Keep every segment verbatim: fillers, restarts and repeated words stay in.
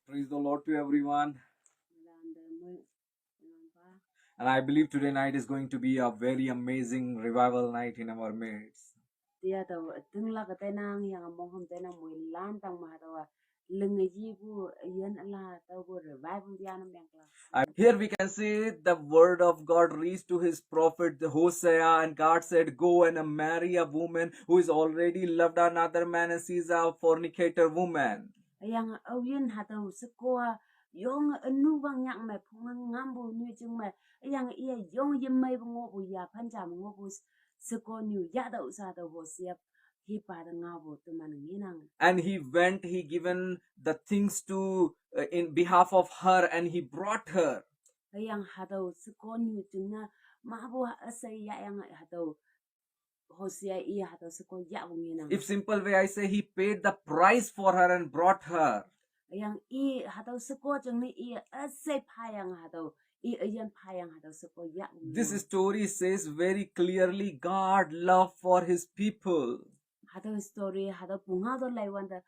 Praise the Lord to everyone. And I believe today night is going to be a very amazing revival night in our midst. Tia tau tengla ka tenang yang mong ham tenang mui lan tang ma tau a leng ji bu yen la tau bu revival dia nam yang kla. Uh, here we can see the word of God reached to his prophet Hosea, and God said, "Go and marry a woman who is already loved another man, and she's a fornicator woman." Yang au yen hatau sekoa yong enu bang yang mai phung ngam bu nyu jing mai yang ia yong yem mai bu ngo bu ya pan jam ngo bu seko nyu ya dau sa tau Hosea hi pa da ngau bu tu man ngi nang. And he went, he given the things to uh, in behalf of her, and he brought her. Yang hatau seko nyu jing na ma bu asai ya yang hatau Hosea i hatau seko ya bu ngi nang. If simple way I say, he paid the price for her and brought her. Yang i hatau seko jing ni i asai pa yang hatau i ayan pa yang hatau seko ya bu ngi This nang. Story says very clearly God love for his people. Hatau story hatau bu ngau do lai wan da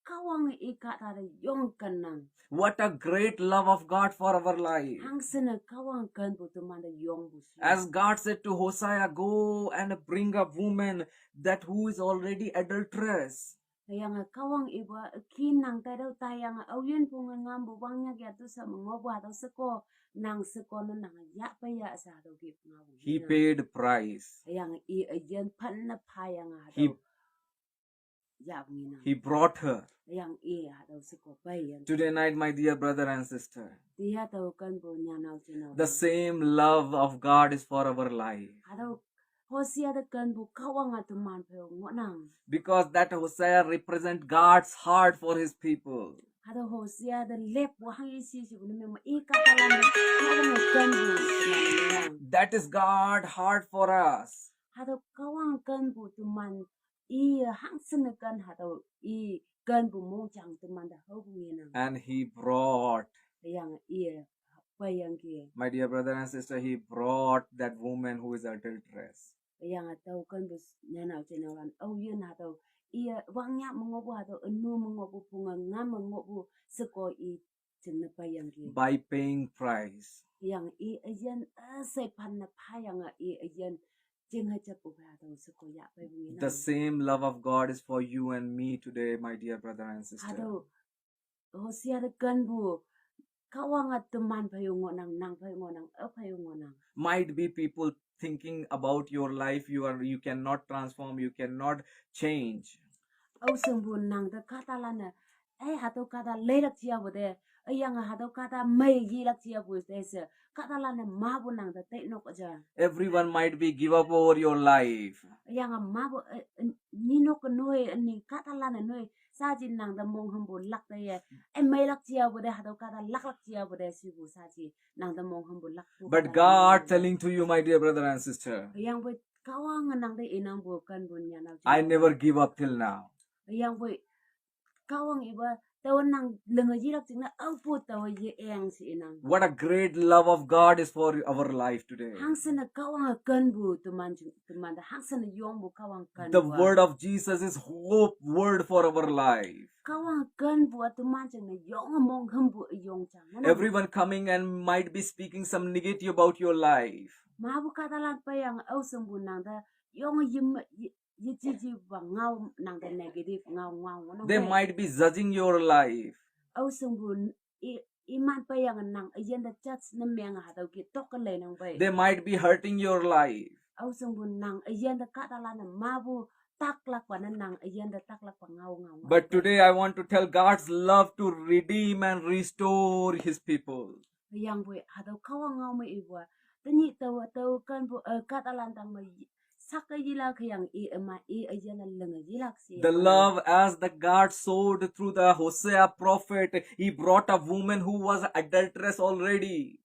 kawang i ka ta da yong kan nang. What a great love of God for our life. Hang sene kawang kan bu tu man da yong bu su. As God said to Hosea, "Go and bring a woman that who is already adulteress." Yang kawang i ba kin nang ta dau ta yang au yen bu ngam bu bang nya ya tu sa ngo bu hatau seko nang seko na nang ya pa ya sa hatau ki ngau bu. He paid price. Yang i ayan pan na pa yang He hatau ya bu ngi nang. He brought her. Yang i hatau seko pa yang. Today night, my dear brother and sister, Tia tau kan bu nya nau jing nau. The same love of God is for our life. Hatau Hosea da kan bu kawang a tu man pa ngo nang. Because that Hosea represent God's heart for his people. Hatau Hosea da lep bu hang i si si bu ne me i ka ta la ne kawang kan bu tu man ngi nang. That is God's heart for us. Hatau kawang kan bu tu man i hang sene kan hatau i kan bu mong jang tu man da hau bu ngi nang. And he brought. Yang i pa yang ki. My dear brother and sister, he brought that woman who is adulteress. Yang hatau kan bu nya nau jing nau wan au yen hatau i wang nya ma ngo bu hatau enu ma ngo bu phung ngam ma ngo bu seko i jing na pa yang ki. By paying price. Yang i ayan asai pan na pa yang i ayan jing ha jap u pa hatau seko ya pa bu ngi nang. The same love of God is for you and me today, my dear brother and sister. Hatau Hosea da kan bu kawang a tu man pa yung ngo nang nang pa yung ngo nang a pa yung ngo nang. Might be people thinking about your life, you are, you cannot transform, you cannot change. Au sung bu nang da ka ta la ne ai hatau ka ta lai lak jia bu de ai yang hatau ka ta mai yi lak jia bu de se ka ta la ne ma bu nang da tai nok ja. Everyone might be give up over your life. Yang ma bu ni nok noi ni ka ta la ne noi sa ji nang da mong ham bu lak de ye ai mai lak jia bu de hatau ka ta lak lak jia bu de si bu sa ji nang da mong ham bu lak bu. But God telling to you, my dear brother and sister, Yang bu kawang nang da i nang bu kan bu nya nau. I never give up till now. Yang bu kawang i ba tau nang leng ji lak jing na au bu tau ye eng si i nang. What a great love of God is for our life today. Hang sene kawang kan bu tu man jing tu man da hang sene yong bu kawang kan. The word of Jesus is hope word for our life. Kawang kan bu tu man jing na yong mong ham bu yong jang. Everyone coming and might be speaking some negative about your life. Ma bu ka ta lan pa yang au sung bu nang da yong yim yi ji ji ba ngau nang da negative ngau ngau ngau. They might be judging your life. Au sung bu i i man pa yang nang ayan da judge na meng hatau ki tok ka lai nang bai. They might be hurting your life. Au sung bu nang ayan da ka ta la na ma bu tak lak pa na nang ayan da tak lak pa ngau ngau ngau. But today I want to tell God's love to redeem and restore his people. Yang bu hatau kawang ngau ma i bu ta ni tau tau kan bu ka ta lan tang ma sak ka yi lak yang i ma i ayan da leng yi lak si. The love as the God showed through the Hosea prophet, he brought a woman who was adulteress already.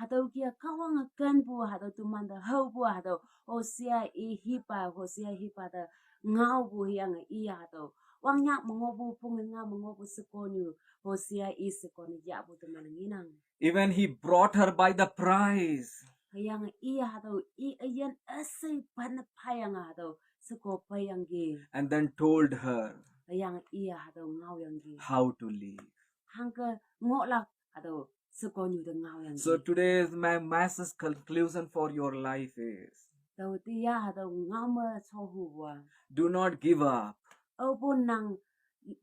Hatau kia kawang kan bu hatau tu man da hau bu hatau Hosea i hi pa Hosea hi pa da ngau bu yang i hatau wang nya ma ngo bu pung nga ma ngo bu seko nyu Hosea i seko nyu ya bu tu man ngi nang. Even he brought her by the price. Yang i hatau i ayan asai pan pa yang hatau seko pa yang ki. And then told her Yang i hatau ngau yang ki. How to live. hangke ngohlak hatüo shekonyu te ngaoyang. So today's my message conclusion for your life is, tao tiya hatüo ngao me shohuwa. Do not give up. Aopu nang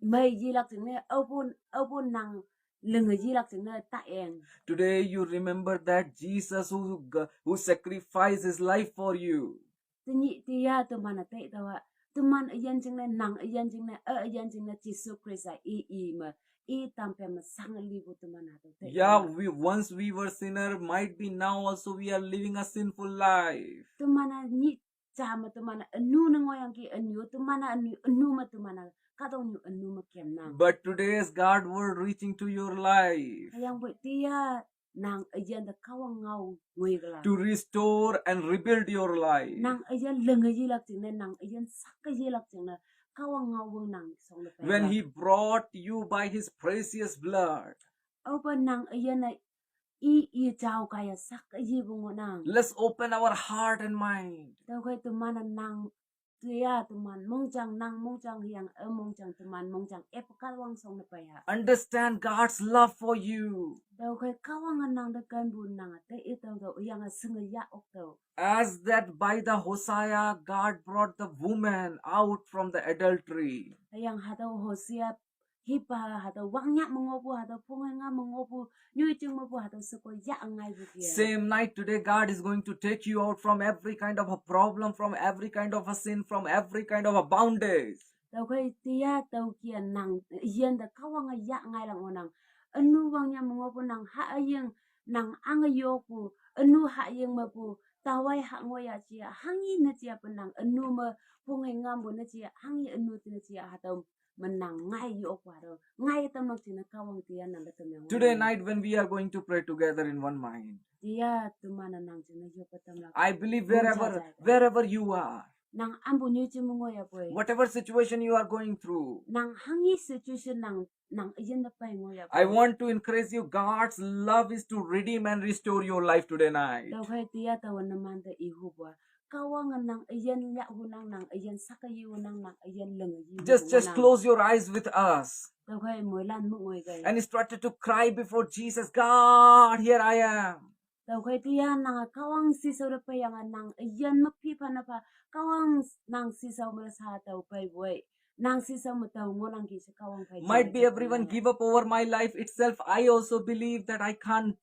mei yilak jingne, aopu, aopu nang linge yilak jingne taeng. Today you remember that Jesus who, g- who sacrificed his life for you. Tenyih tiya teman-e tei taowa, teman üyin jingne, nang üyin jingne, a üyin jingne, Jesu Khrista i i me, i tampe me sang lipu teman hatüo tei. Yeah, we once we were sinner, might be now also we are living a sinful life. Teman-e nyih ja me teman-e ünu ne ngohyangki ünu, teman-e ünu, ünu me teman-e kahtoknyu ünu me kemnang. But today's God word reaching to your life. Hüyangpoi tiya nang üyin te Kahwang ngao ngoikelak. To restore and rebuild your life. Nang üyin linge yilak jingne, nang üyin sake yilak jingne, Kahwang ngao wüng nang shongne pei. When he brought you by his precious blood. Aope nang üyin-e i i jao kaiye sake yepu ngohnang. Let's open our heart and mind. Tüokhei teman-e nang tiya teman mongjang, nang mongjang hüyange mongjang, teman mongjang eppe Kahwang shongne pei ha. Understand God's love for you. Tüokhei Kahwange nang te kenpu nange te i taotüoh hüyange shinge yah oktüoh. As that by the Hosea, God brought the woman out from the adultery. Hüyange hatüo Hosea hipa hatüo wangnyak me ngohpu, hatüo pungei nga me ngohpu, nyoijing mepu hatüo sheko yah ngaipu ki. Same night today, God is going to take you out from every kind of a problem, from every kind of a sin, from every kind of a bondage. Tüokhei tiya tüoke nang üyin te Kahwange yah ngailak ngohnang. Ünu wangnyak me ngohpu nang ha üying, nang ange yokpu, ünu ha üying mepu, tawai ha ngohya jia, hanghi ne jiape nang ünu me pungei ngampu ne jia, hanghi ünu ne jia hatüo me nang ngai yokpu hatüo, ngai tamlak jingne Kahwang tiya nang te tamyang. Today night when we are going to pray together in one mind, tiya teman-e nang jingne yoppe tamlak. I believe wherever, wherever you are, nang ampu nyoijing me ngohyapoi, whatever situation you are going through, nang hanghi situation nang, nang üyin te pei ngohyapoi, I want to encourage you. God's love is to redeem and restore your life today night. Tüokhei tiya taowe numan te ihupu-a, Kahwange nang üyin yahhunang, nang üyin sake yehunang, nang üyin linge yi. Just, just close your eyes with us. Tüokhei moilan mu ngoi kei. And he started to cry before Jesus, God, here I am. Tüokhei tiya nange Kahwang shishao te peiyange nang üyin mükphi phanne pha, Kahwang nang shishao me sha tao peipoi. Nang shishao me tao ngohnangki she Kahwang phei. Might be everyone give up over my life itself. I also believe that I can't.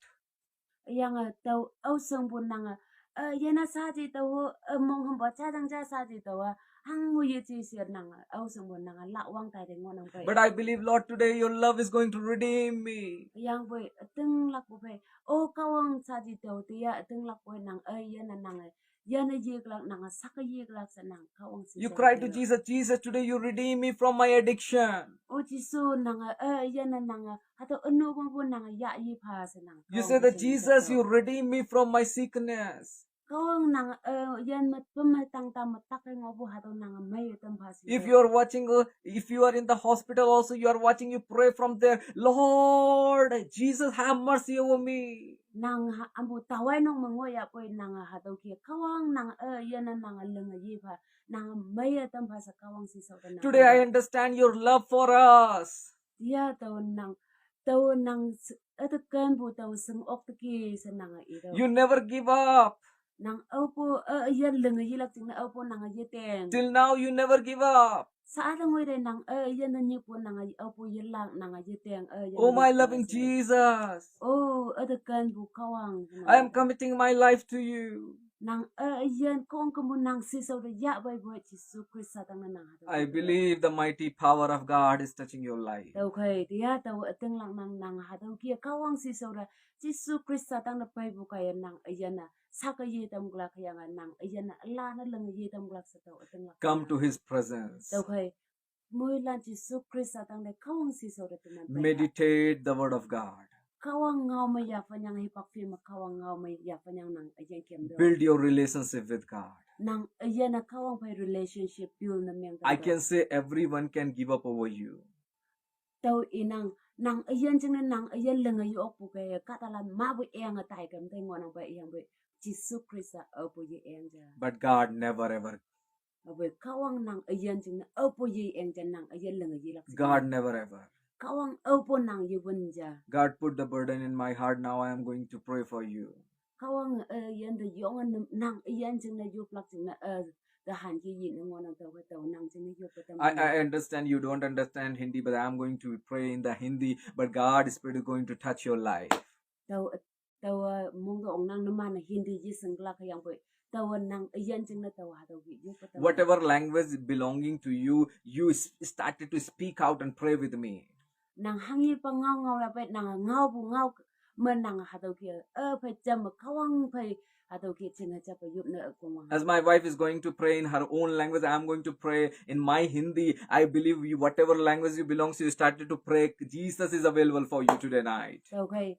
Hüyange tao aoshingpu nange, eh, yene shaji tao, eh, monghümpu jajang ja shaji tao-a, hango yeje she nange, aoshingpu nange lahwang tai te ngohnang pei. But I believe, Lord, today your love is going to redeem me. Hüyangpoi ütinglakpu phei, o Kahwang shaji tao tiya ütinglakpu phei nang, eh, yene nange, yene yeklak nange, sake yeklak she nang Kahwang shi. You cry to Jesus, Jesus, today you redeem me from my addiction. O Jesu nange, eh, yene nange, hatüo ünu pongpu nange yah yepha she nang. You say that, Jesus, you redeem me from my sickness. Kahwang nang, eh, yin me, peme tangta me tak ngohpu hatüo nang meiye tampha she. If you are watching, uh, if you are in the hospital also, you are watching, you pray from there, Lord Jesus, have mercy over me. Nang ha, ampu tawai nok me ngohyapoi nang hatüo ke Kahwang nang, eh, yene nang linge yepha, nang meiye tampha she Kahwang shishao te nang. Today I understand your love for us. Tiya tao nang, tao nang, üte kenpu tao shing ok teki she nang itüoh. You never give up. Nang aopu, eh, üyin linge yelak jingne aopu nang yeteng. Till now you never give up. Sha-a te ngoi te nang, eh, üyin te nyipu nang aopu yelak nang yeteng, eh, üyin. Oh my loving Jesus. O üte kenpu Kahwang. I am committing my life to you. Nang, eh, üyin Kahwang kempu nang shishao te yahpeipu Jesu Khrista tangte nang hatüo. I believe the mighty power of God is touching your life. Tüokhei tiya tao ütinglak nang nang hatüo ke Kahwang shishao te Jesu Khrista tangte peipu kaiye nang üyin-e sake yetamlak hüyange nang üyin-e üla ne linge yetamlak she tao ütinglak. Come to his presence. Tüokhei moilan Jesu Khrista tangte Kahwang shishao te teman pei. Meditate the word of God. Kahwang ngao me yaphanyange hipak phei me Kahwang ngao me yaphanyange nang üyin kem to. Build your relationship with God. Nang üyin-e Kahwang phei relationship build ne meng. I can say everyone can give up over you. Tao inang, nang üyin jingne nang üyin linge ye okpu kaiye kahtalan mapu enge tai kem te ngohnang pei, hüyangpoi Jesu Khrista aopu ye eng ja. But God never ever. Aopoi Kahwang nang üyin jingne aopu ye eng ja, nang üyin linge yelak. God never ever. Kahwang aopo nang yewün ja. God put the burden in my heart. Now I am going to pray for you. Kahwang üyin te yonge nang üyin jingne yoplak jingne eh te hanki yi ne ngohnang tao tao nang jingne yoppe tam. I, I understand you don't understand Hindi, but I am going to pray in the Hindi. But God Spirit is going to touch your life. Tao tao mong to ong nang numan Hindi yi sengklak yangpoi. Tao nang üyin jingne tao hatüo ki yoppe tam. Whatever language belonging to you, you s- started to speak out and pray with me. Nang hanghi pa ngao ngao ya pei nang ngaopu ngao me nang hatüo ki eh pei jam Kahwang pei hatüo ki jingne jape yopne kongwang. As my wife is going to pray in her own language, I am going to pray in my Hindi. I believe you, whatever language you belongs, you started to pray. Jesus is available for you today night. Tao khei,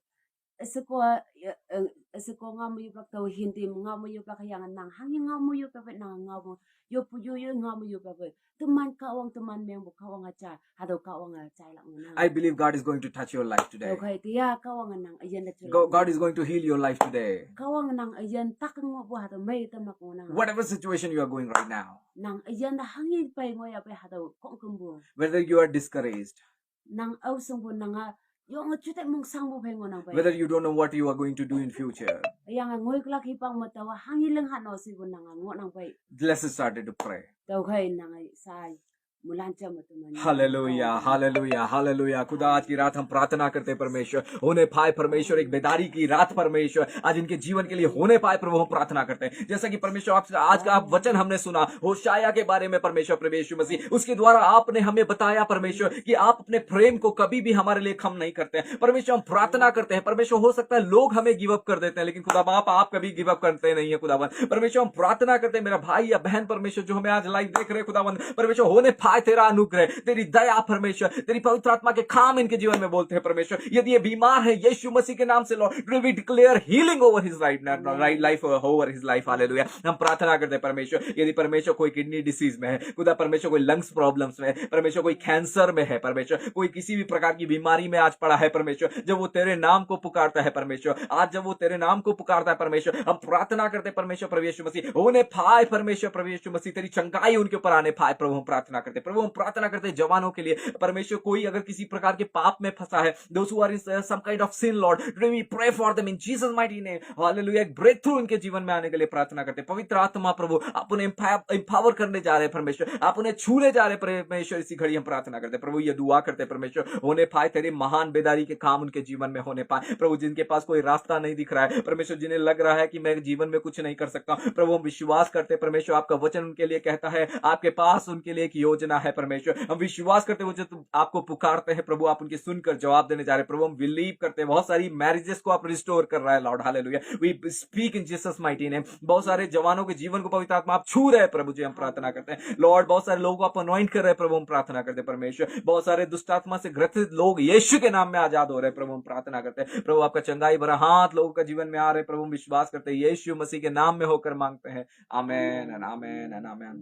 seko, eh, seko ngao me yoplak tao Hindi me ngao me yoplak yange nang hanghi ngao me yoplak pei nang ngao me yopu yo yo ngao me yoplak pei. Teman Kahwang teman mengpu Kahwang aja, hatüo Kahwang ajailak ngohnang. I believe God is going to touch your life today. Tao khei, tia Kahwang nang üyin te Go- God is going to heal your life today. Kahwang nang üyin tak ngohpu hatüo mei tamlak ngohnang. Whatever situation you are going right now, Nang üyin te hanghi pei ngoh ya pei hatüo khongkümpu. Whether you are discouraged, Nang aoshingpu nang a yonge jute mongsangpu pei ngohnang pei. Whether you don't know what you are going to do in future, Yange ngoiklak hipang me tao hanghi ling ha no shipu nang a ngohnang pei. Let's start to pray. Tao khei nang a sai mulan jam me teman. Hallelujah, hallelujah, hallelujah. खुदा, आज की रात हम प्रार्थना करते हैं परमेश्वर, होने पाए परमेश्वर एक बेदारी की रात परमेश्वर, आज इनके जीवन के लिए होने पाए प्रभु, हम प्रार्थना करते हैं। जैसा कि परमेश्वर आपसे आज का आप वचन हमने सुना, होशाया के बारे में परमेश्वर, प्रभु यीशु मसीह, उसके द्वारा आपने हमें बताया परमेश्वर कि आप अपने प्रेम को कभी भी हमारे लिए कम नहीं करते हैं। परमेश्वर, हम प्रार्थना करते हैं परमेश्वर, हो सकता है लोग हमें गिव अप कर देते हैं, लेकिन खुदा बाप आप कभी गिव अप करते नहीं है खुदावन। परमेश्वर, हम प्रार्थना करते हैं मेरा भाई या बहन परमेश्वर जो हमें आज लाइव देख रहे हैं खुदावन, परमेश्वर होने पाए तेरा अनुग्रह, तेरी दया परमेश्वर, तेरी पवित्र आत्मा के काम इनके जीवन में बोलते हैं परमेश्वर। यदि ये बीमार है यीशु मसीह के नाम से Lord, we declare healing over his right now, right life, over his life, hallelujah। हम प्रार्थना करते हैं परमेश्वर, यदि परमेश्वर कोई किडनी डिसीज में है खुदा, परमेश्वर कोई लंग्स प्रॉब्लम्स में है परमेश्वर, कोई कैंसर में है परमेश्वर, कोई किसी भी प्रकार की बीमारी में आज पड़ा है परमेश्वर, जब वो तेरे नाम को पुकारता है परमेश्वर, आज जब वो तेरे नाम को पुकारता है परमेश्वर, हम प्रार्थना करते हैं परमेश्वर प्रभु यीशु मसीह, होने पाए परमेश्वर प्रभु यीशु मसीह, तेरी चंगाई उनके ऊपर आने पाए प्रभु, हम प्रार्थना करते हैं प्रभु, हम प्रार्थना करते हैं जवानों के लिए परमेश्वर, कोई अगर किसी प्रकार के पाप में फंसा है, those who are in some kind of sin Lord, today we pray for them in Jesus mighty name, hallelujah। एक ब्रेकथ्रू उनके जीवन में आने के लिए प्रार्थना करते हैं पवित्र आत्मा प्रभु, आप उन्हें एम्पावर करने जा रहे हैं परमेश्वर, आप उन्हें छूने जा रहे हैं परमेश्वर। इसी घड़ी हम प्रार्थना करते हैं प्रभु, ये दुआ करते हैं परमेश्वर, होने पाए तेरे महान बेदारी के काम उनके जीवन में होने पाए प्रभु, जिनके पास कोई रास्ता नहीं दिख रहा है परमेश्वर, जिन्हें लग रहा है कि मैं जीवन में कुछ नहीं कर सकता, प्रभु हम विश्वास करते हैं परमेश्वर, आपका वचन उनके लिए कहता है आपके पास उनके लिए एक योजना है परमेश्वर। हम विश्वास करते हैं वो जो तुम आपको पुकारते हैं प्रभु, आप उनकी सुनकर जवाब देने जा रहे हैं प्रभु। हम बिलीव करते हैं बहुत सारी मैरिजेस को आप रिस्टोर कर रहा है Lord, hallelujah। We speak in Jesus mighty name। बहुत सारे जवानों के जीवन को पवित्र आत्मा आप छू रहे हैं प्रभु जी, हम प्रार्थना करते हैं Lord। बहुत सारे लोगों को आप अनॉइंट कर रहे हैं प्रभु, हम प्रार्थना करते हैं परमेश्वर। बहुत सारे दुष्ट आत्मा से ग्रसित लोग यीशु के नाम में आजाद हो रहे हैं प्रभु, हम प्रार्थना करते हैं प्रभु। आपका चंगाई भरा हाथ लोगों का जीवन में आ रहे हैं प्रभु, हम विश्वास करते हैं यीशु मसीह के नाम में होकर मांगते हैं। Amen and amen and amen।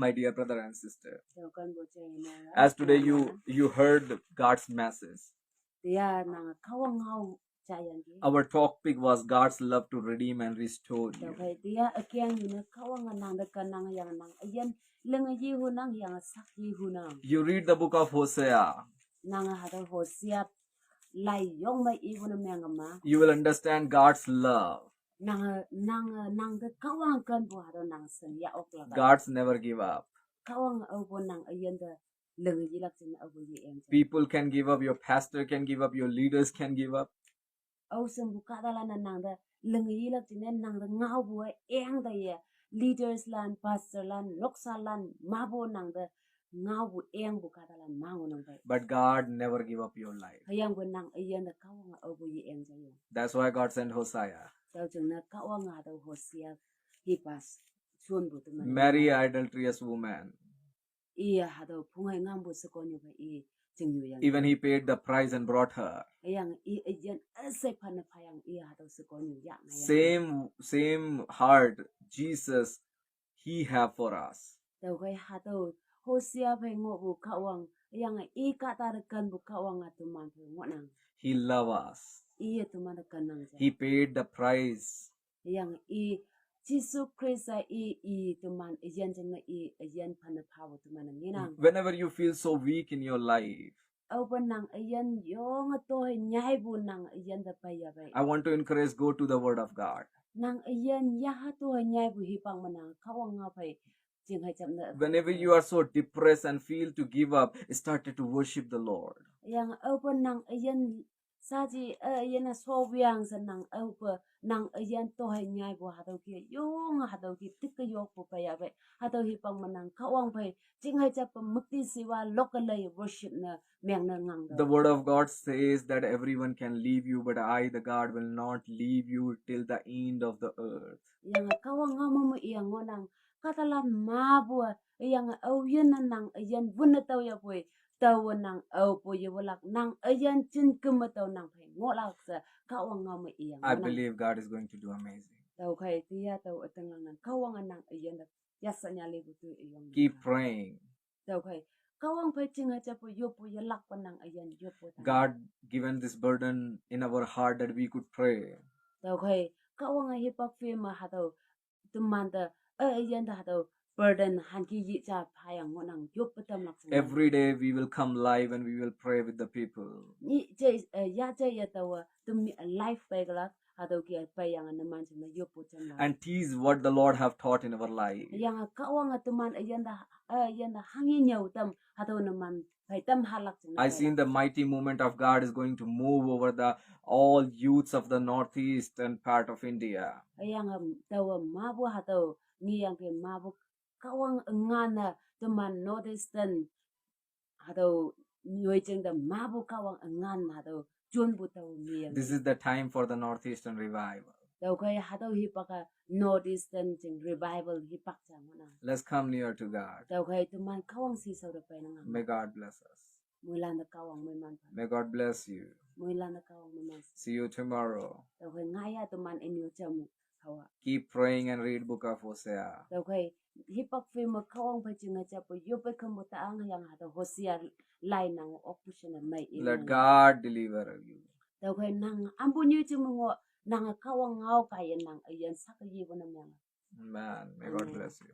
My dear brother and sister, as today you you heard God's message, Tia nang Kahwang ngao jayangki. Our topic was God's love to redeem and restore you. Tüokhei tia ükengnyu ne Kahwange nang te ken nang yange nang üyin linge yehunang yange sak yehunang. You read the book of Hosea. Nange hatüo Hosea lai yong me ipu ne mengkema. You will understand God's love. Nange nange nang te Kahwang kenpu hatüo nang shing yah oklak. God's never give up. Kahwange aopu nang üyin te linge yilak jingne aopu ye eng. People can give up, your pastor can give up, your leaders can give up. Aoshingpu kahtalan-e nang te linge yilak jingne nang te ngaopu-e eng taiye, leaders lan, pastor lan, noksa lan mapu nang te ngaopu engpu kahtalan mango nang pei. But God never give up your life. Hüyangpu nang üyin te Kahwange aopu ye eng jayong. That's why God sent Hosea. Tüo jingne Kahwange hatüo Hosea hipa shonpu teman. Marry adulterous woman. Iye hatüo phunghei ngampu shekonyu phei i chingnyu yang. Even he paid the price and brought her. Hüyange i üyin üshei phanne phayang iye hatüo shekonyu yah nge yang. Same same heart Jesus he have for us. Tüokhei hatüo Hosea phei ngohpu Kahwang, hüyange i kahta te kenpu Kahwange teman phei ngohnang. He love us. Iye teman te kennang ja. He paid the price. Hüyange i Jesu Khrista i i teman üyin jingne i üyin phanne phapu teman-e ngenang. Whenever you feel so weak in your life, Aope nang üyin yonge tohe nyaipu nang üyin te peiya pei. I want to encourage, go to the Word of God. Nang üyin yaha tohe nyaipu hipak me nang Kahwang ngao phei jinghei jam ne. Whenever you are so depressed and feel to give up, started to worship the Lord. Yang aope nang üyin saji, eh, üyin a so wiang she nang aope nang üyin tohe nyaipu hatüo ke yonge hatüo ke tike yokpu peiya pei. Hatüo hipak me nang Kahwang phei jinghei jappe müktishiwa lokalei worship ne meng ne ngang. The Word of God says that everyone can leave you, but I, the God, will not leave you till the end of the earth. Yang Kahwang ngao me me iyang ngohnang, kahtalan mapu, yang aoyin ne nang üyin wünne tao yapoi, taowe nang aopu yewolak, nang üyin jin keme tao nang phei ngohlak she Kahwang ngao me iyang I ngohnang. Believe God is going to do amazing. Tüokhei tiya tao ütinglang nang Kahwange nang üyin te yasanya lipu toi üyong. Keep praying. Tüokhei Kahwang phei jinghei japu yoppu yelakpe nang üyin yoppu ta. God given this burden in our heart that we could pray. Tüokhei Kahwange hipak phei me hatüo teman te, eh, üyin te hatüo burden hanki yi ja phayang ngohnang yoppu tamlak she. Every day we will come live and we will pray with the people. Ni je, eh, ya je ya taowe temi live peikelak hatüo ke peiyange numan jingne yoppu tamlak. And teach what the Lord have taught in our life. Yang Kahwange teman üyin te, eh, üyin te hanghe nyüo tam hatüo numan phei tam halak jingne. I seen the mighty movement of God is going to move over the all youths of the northeastern part of India. Yang taowe mapu hatüo ngeyangki mapu Kahwang üngan-e teman northeastern hatüo nyoijing te mapu Kahwang üngan hatüo jonpu tao ngeyang. This is the time for the northeastern revival. Tüokhei hatüo hipak-a northeastern jing revival hipak ja ngohnang. Let's come near to God. Tüokhei teman Kahwang shishao te peinang. May God bless us. Moilan te Kahwang meiman pha. May God bless you. Moilan te Kahwang meiman. See you tomorrow. Tüokhei ngaiya teman ünyu jamu hawa. Keep praying and read book of Hosea. Tüokhei hipak phei me Kahwang phei jinge japu yoppe kempu taang hüyange hatüo Hosea lai nang okpu shinne mei i. Let God deliver you. Tüokhei nang ampu nyu jing me ngoh, nange Kahwang ngao kaiye nang üyin sake yepu ne meng. Amen. May God bless you.